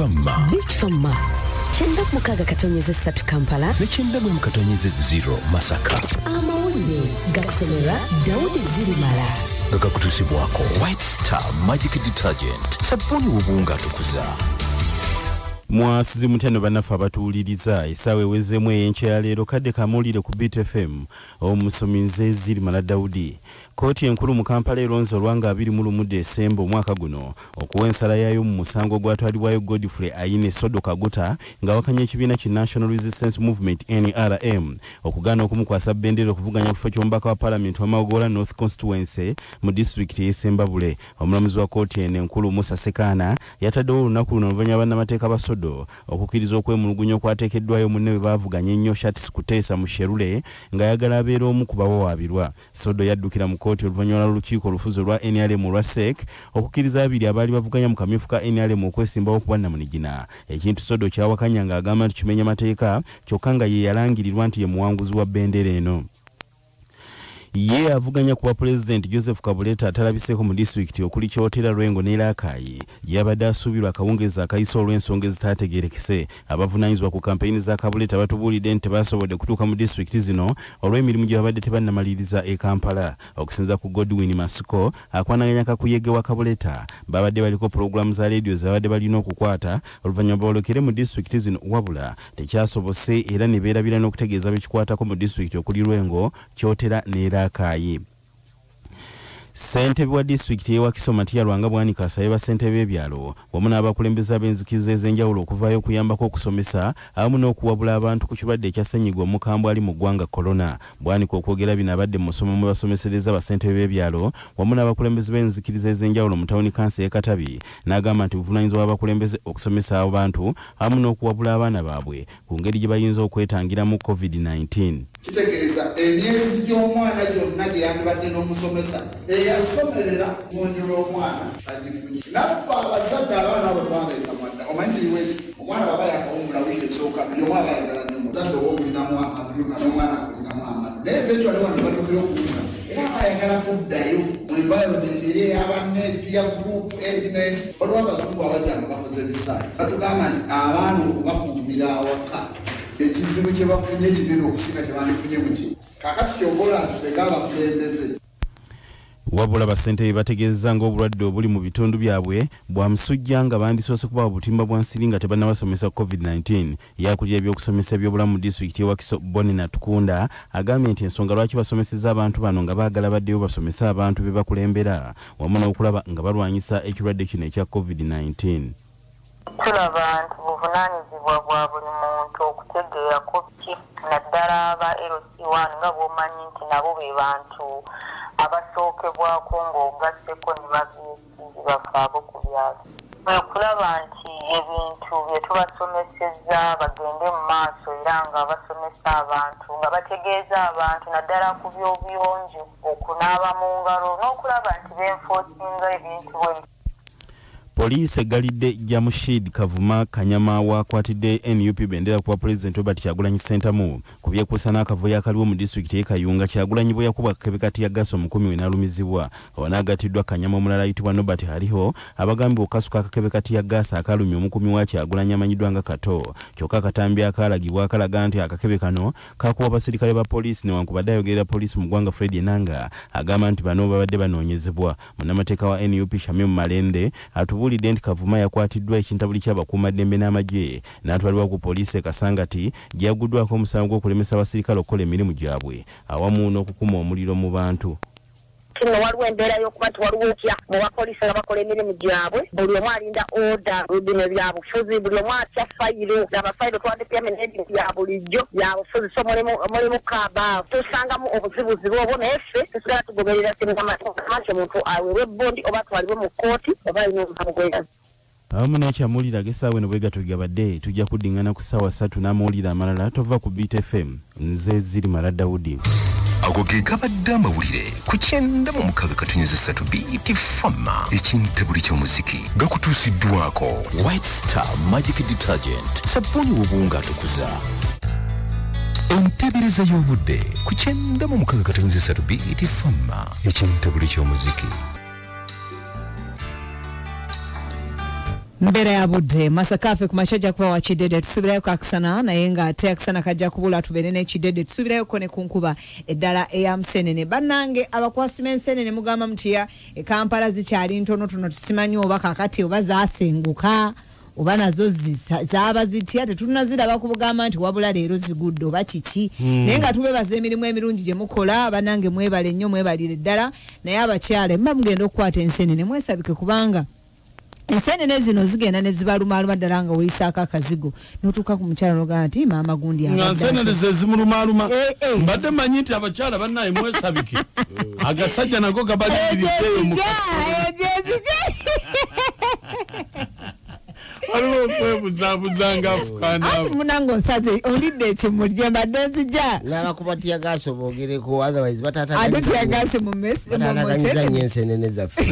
Fama. Beat Fama. 96.3 Kampala ne 96.0 Masaka. Amawulire gakusomera Daudi Zirimala. Gakakutuusibwako White Star Magic Detergent, sabbuuni w'obuwunga atukuza. Mwasuze mutano bannaffe abatuwuliriza, essaawa ewezeemu ey'enkya ya leero, kadde kamawulire ku Beat FM. Omusomi nze Zirimala Daudi. Kkooti enkulu mu Kampala eronze olwanga 21 Desemba omwaka guno okuwa ensala yaayo mu musango ogwatwalibwayo Godfrey Aine Sodo Kaguta ng'awakanya ekibiina ki National Resistance Movement NRM okugaana okumukwasa bendera okuvuganya ku kifo ky'omubaka wa Paalamenti wa Mawogola North Constituency mu disitulikiti y'e Ssembabule. Omulamuzi wa kkooti eno enkulu Musa Sekaana yataddewo olunaku luno oluvannyuma bannamateeka ba Sodo okukkiriza okwemulugunya okwateekeddwayo munne bwe baavuganya ennyo Shatis Kuteesa mu Sherule ng'ayagala abeera omu ku bawawaabirwa. Sodo yaddukira mu kkooti oluvannyuma lw'olukiiko olufuzi olwa NRM olwa SEC okukkiriza abiri abaali bavuganya mu kamyufu ka NRM okwesimbawo ku bwannamunigina, ekintu Sodo kyawakanya ng'agamba nti kimenya mateeka, kyokka nga ye yalangirirwa nti ye muwanguzi wa bendera eno. Ye avuganya kuba Pulezidenti Joseph Kabuleta atalabiseeko mu disitulikiti okuli Kyotera, Lwengo ne Rakai. Yabadde asuubirwa akawungeezi akayise olw'ensonga ezitaategeerekese. Abavunaanyizibwa ku kampeyini za Kabuleta batubuulidde nti tebasobodde kutuuka mu disitulikiti zino olw'emirimu gye babadde tebannamaliriza e Kampala. Okusinziira ku Godwin Masiko akwanaganya kakuyege wa Kabuleta, babadde baliko pulogulaamu za leediyo ze babadde balina okukwata oluvannyuma boolekere mu disitulikiti zino, wabula tekyasobose era ne beerabira n'okutegeeza bekikwatako mu disitulikiti okuli Lwengo, Kyotera ne Rakai. Ssentebe wa disitulikiti y'e Wakiso Matia Lwanga Bwanika asabye bassentebe b'ebyalo wamu n'abakulembeze ab'enzikiriza ez'enjawulo okuvaayo okuyambako okusomesa awamu n'okuwabula abantu ku kirwadde ekya ssennyiga omukambwe ali mu ggwanga Corona. Bwanika okwogera bino abadde mu musomo mwe basomesereza bassentebe b'ebyalo wamu n'abakulembeze b'enzikiriza ez'enjawulo mu tawuni kanso y'e Katabi, n'agamba nti buvunaanyizibwa bw'abakulembeze okusomesa abantu awamu n'okuwabula abaana baabwe ku ngeri gye bayinza okwetangiramu COVID-19. Kitegeeza emyezi gy'omwana gyonna gye yandibadde n'omusomesa eyakomerera mundula omwana agifunye. Naffe abazadde abaana abo twabeeka mwadda, omanyi kiriwo eki? Omwana bw'aba yakawummula wiiki esooka, buli omu aba ayagala nnyo omuzadde oba omulinamu amaddu n'omwana akulinamu amaddu, naye eventually wano batuukira okuwummula era aba ayagala kuddayo mu environment eri ey'abanne, peer group, agement. Waliwo abazungu abajja nga bakoze ebisaanyi, batugamba nti abaana okubakuumira awaka ekizibu kye bafunye kinene okusinga kye bandifunye mu ki. Kaakati ky'okola nti ffenga abakulembeze. Wabula bassentebe bategeezezza ng'obulwadde obuli mu bitundu byabwe bwa musujja nga bandisoose kubawa butimba bwa nsiri nga tebannabasomesa COVID-19. Yakulira ebyokusomesa ebyobulamu mu disitulikiti y'e Wakiso Bonny Natukunda agambye nti ensonga lwaki basomesezza abantu bano nga baagala baddeyo basomese abantu be bakulembera wamu n'okulaba nga balwanyisa ekirwadde kino ekya COVID-19. Tulaba nti buvunaanyizibwa bwa buli muntu okutegeerako ki, naddala aba LC1 nga bw'omanyi nti nabo be bantu abasookebwako ng'ogasseko ne ba VSCs baffe ab'oku byalo. Kwe kulaba nti ebintu bye tubasomesezza bagende mu maaso era nga basomesa abantu, nga bategeeza abantu naddala ku by'obuyonjo, okunaaba mu ngalo n'okulaba nti benfoosinga ebintu bwe. Poliisi eggalidde Jamushid Kavuma Kanyama wakwatidde NUP bendera kuwa Pulezidenti Robert Kyagulanyi Ssentamu ku byekuusa n'akavuyo akaliwo mu disitulikiti y'e Kayunga. Kyagulanyi bwe yakubwa akakebe ka ttiyaggaasi omukumi we n'alumizibwa. Ono agattiddwa Kanyama omulala ayitibwa Norbert Hariho abagambibwa okukasuka akakebe ka ttiyaggaasi akalumya omukumi wa Kyagulanyi amanyiddwa nga Kato. Kyokka akatambi akaalagibwa akalaga nti akakebe kano kakuwa abasirikale ba poliisi, newankubadde ayogerera poliisi mu ggwanga Fred Enanga agamba nti bano babadde banoonyezebwa. Munnamateeka wa NUP Shamim Malende atubuulidde nti Kavuma yakwatiddwa ekintabuli ky'abakuumaddembe n'amagye n'atwalibwa ku poliisi e Kasangati gye yagguddwako omusango gw'okulemesa abasirikale okukola emirimu gyabwe awamu n'okukuma omuliro mu bantu. Kino waliwo embeera y'okuba nti waliwo otya mu bapoliisi nga bakola emirimu gyabwe, buli omu alinda order, bino bya bufuzi, buli omu atya fayiro, abafayiro twandipyame n'ebintu bya bulijjo bya bufuzi, so mulimu kaabaavu tusangamu obuzibuzibu obwo, naye ffe tusigala tugoberera sinamateeka nti omuntu aweebwe bondi oba atwalibwe mu kkooti oba alina omusango gwe. Awamu n'ekyamawulire ag'essaawa eno bwe gatyo gabadde, tujja kuddingana ku ssaawa 3 n'amawulire amalala. Tova ku Beat FM, nze Zirimala Dawudi. Ago ge gabadde amawulire ku 96.3 Beat Fama, ekintabuli ky'omuziki. Gakutuusiddwako White Star Magic Detergent, sabbuuni w'obuwunga atukuza. Enteebereza y'obudde ku 96.3 Beat Fama, ekintabuli ky'omuziki. Mbeera ya budde Masaka ku makya ajja kuba wa kidede, tusuubirayo akasana, naye ng'ate akasana kajja kubula, tubeere n'ekidede, tusuubirayoko ne ku nkuba eddala eya musenene. Bannange abakwasi b'ensenene mugamba mutya? E Kampala zikyali ntonotono, tusimanyi oba kakati oba zaasenguka oba nazo zaaba zitya, tetunnaziraba kubugamba nti wabula leero zigudde oba kiki. Naye nga tubebaza emirimu emirungi gye mukola. Bannange mwebale nnyo, mwebalire ddala. Naye abakyala muba mugenda okukwata ensenene mwesabike, kubanga ensenene zino zigenda ne zibalumaaluma ddala nga weeyisaako akazigo n'otuuka ku mukyala n'ogamba nti maama gundi nga abadde nsenene atya." ze zimulumaaluma. Eh, eh. Mbadde manyi nti abakyala bannaye mwesabike, agasajja nago gabaliririddeyo mu Ejo ezija. Waliwo okwebuzaabuza nga afukaana. Anti munange onsaze, olidde ekimuli gye mbadde nzija. N'abakuba tiyagaasi oboogereko, otherwise Ate tiyagaasi mu batataganyiza musenene. nnyo ensenene zaffe.